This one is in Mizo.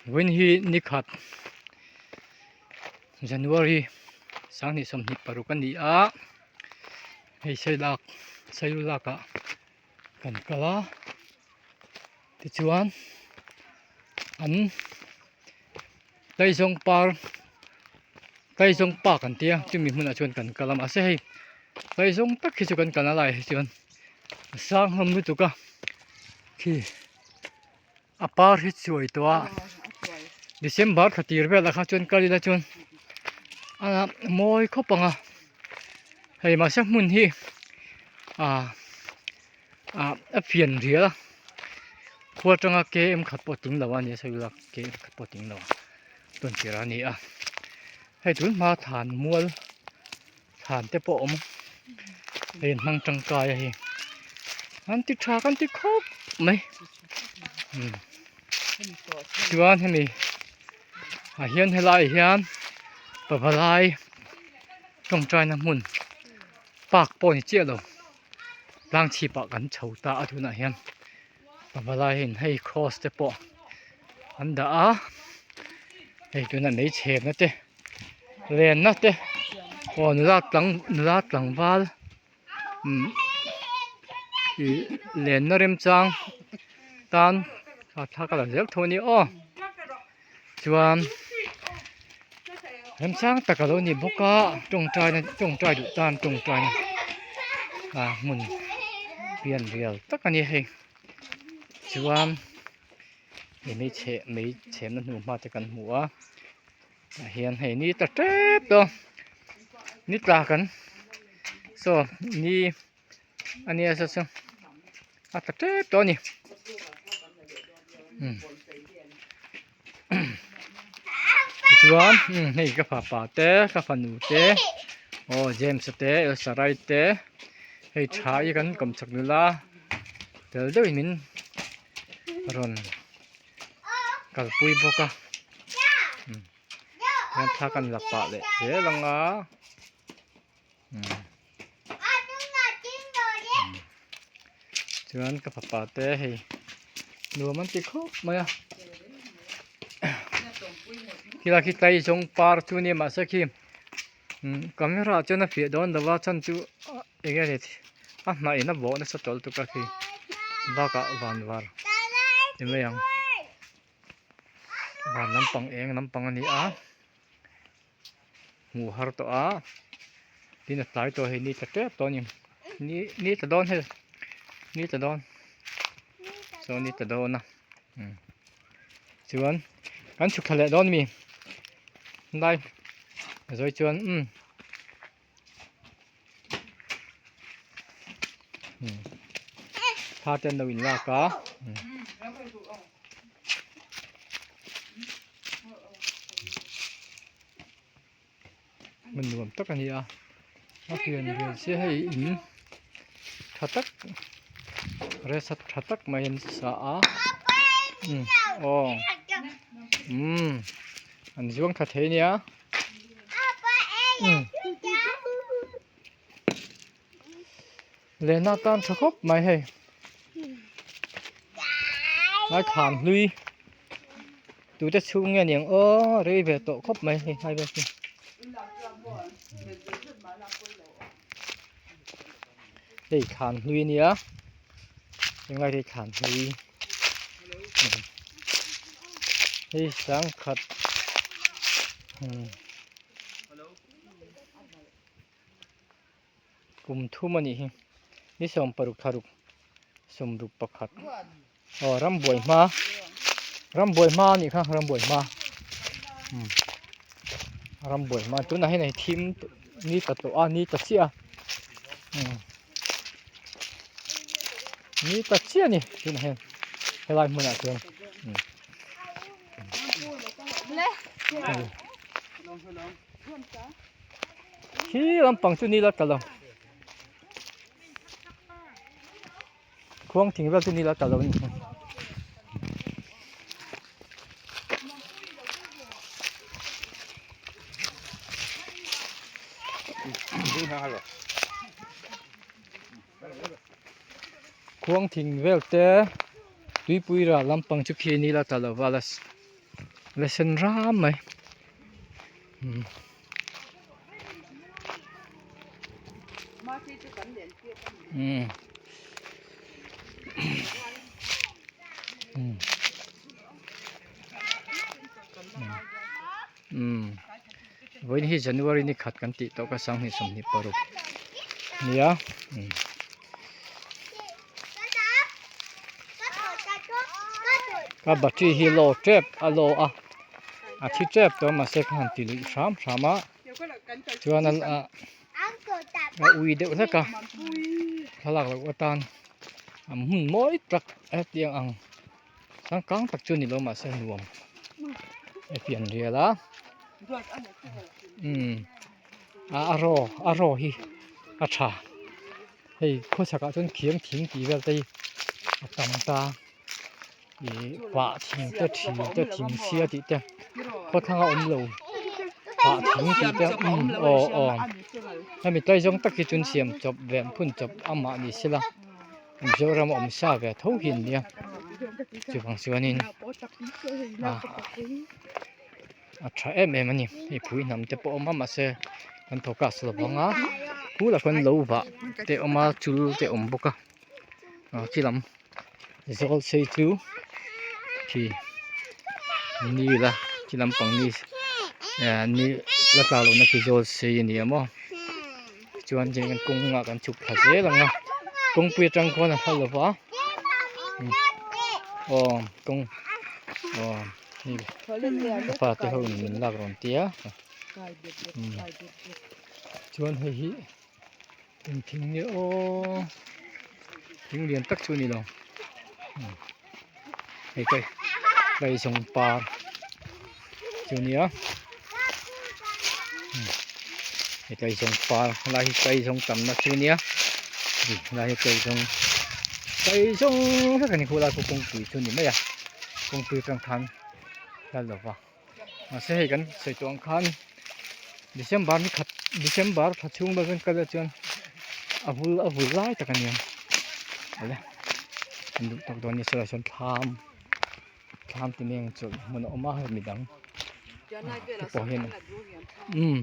Vawiin hi nikhat January 2026 a ni a hei sailak sailulak ah kan kal a tichuan an Kaizawng par Kaizawng park an tia chumi hmunah chuan kan kal a mahse hei Kaizawng tak hi chu kan kalna laiah hi chuan a sang hlawm lutuk a khi a par hi chuai tawh a December thla tir velah kha chuan kal ila chuan a mawi khawp ang a hei mahse hmun hi ah ah a fian rial a khua atanga km khat pawh tling lo a ni a sawi ila km khat pawh tling lo a tawn tir a ni a hei tun hma thlan mual thlan te pawh a awm hei an hmang tangkai a hei an ti tha kan ti khawp mai umm chuan hemi ah hian helai ah hian pavalai tawngtaina hmun park pawh a ni chiah lo. Tlang chhip ah kan chho ta a tunah hian pavalai hian hei cross te pawh an dah a hei tunah mei chhemna te lenna te aw nula tlang nula tlangval umm ih lenna remchang tan thla ka la zel tho a ni aw. Chuan remchang tak a lo ni bawk a tawngtaina tawngtai duh tan tawngtaina ah hmun pian rial tak a ni hei chuan hei mei chheh mei chhemna hnu hma te kan hmu a tah hian hei ni ta tep tawh ni tla kan saw ni a nia saw chu a tla tep tawh a ni umm tichuan umm hei ka fapa te ka fanu te aw James a te Elsarai te hei tha i kan kawm chak nula tel deuhin min rawn kalpui bawk a umm hian thla kan la pah leh zel ang a. Chuan ka fapa te hei nuam an ti khawp mai a khilai khi tlai zawng par chu nia mahse khi camera ah chuan a fiah dawn lo a chhan chu eng nge ni a hnah in a bawh nasa tawlh tuk a khi bakah van var ni mai ang van lampang eng lampang a ni a. Hmuh har tawh a tin a tlai tawh hei ni tla tep tawh a ni ni ni tla dawn hei ni tla dawn saw ni tla dawn a umm chuan kan chhuk thla leh dawn ami lai zawi chuan umm thla te an lo in lak a. Hmun nuam tak a ni a a pian ve chiah hei in tha tak resa tha tak mai an sa a umm aw umm an zuang tha thei a nia. Lehna tan tha khawp mai hei lai thlan hlui tute chhung nge niang aw rei ve tawh khawp mai hei hai vel hi hei thlan hlui a nia englai hi thlan hlui hei sangkhat Kum thum a nih hi ni 16 thlaruk 61 aw rambuai hma rambuai hma a nih kha rambuai hma umm rambuai hma tunah hian hei thim ni tla tawh a ni tla chiah a umm ni tla chiah a ni tunah hian helai hmunah chuan umm. Khi lampang chu ni la tla lo khuang thing vel chu ni la tla lo a ni. Khuang thing vel te tuipui ral lampang chu khi ni la tla lo va la. La sen ram mai Vawiin hi January ni khat kan tih tawh kha 2026 nia. Ka battery hi low tep a low a a thi tep tawh mahse ka han ti luih hram hram a chuan a a ui deuh hlek a thlalak loh atan a hmun mawi tak hetiang ang changkang tak chu ni lo mahse nuam a pian rial a umm a raw a raw hi a tha. Hei khawchhakah chuan khiang thing tih vel te hi a tam ta ih pah thing te thing te thing chhia tih te khawthlang a awm lo pah thing tih te umm aw aw hemi tlai zawng tak hi chuan siam chawp ve an phun chawp amah ni sela Mizoram a awm sa ve tho hi an nia chuvang chuanin ah a tha em em a ni hei phui hnam te pawh a awm a mahse kan focus lo vang a bulah khuan lo vah te a awm a chul te a awm bawk a ah khi lam zawl sei chu khi ni la khi lampang ni eh ni la tla lohna khi zawl sei a ni a maw chuan kan kawngah kan chhuk thla zel ang a kawngpui atang khuan a hla lo va aw kawng aw. Ka fate ho in min lak rawn tia chuan hei hi eng thing nge aw thing lian tak chu a ni lo hei kai kaizawng par chu a nia hei kaizawng par helai hi kaizawng tamna chu a nia helai hi kaizawng kaizawng vek a ni khulai pawh kawngpui chu a ni mai a. Kawngpui atang khan hla lo va mahse hei kan sawi tawh ang khan December ni khat December thla chhung vel kan kal ah chuan a vul a vul lai tak a ni ang awle an duh tawk dawn a ni saw sawn thlam thlam te nen chawlh hmun a awm a midang te pawh hian umm.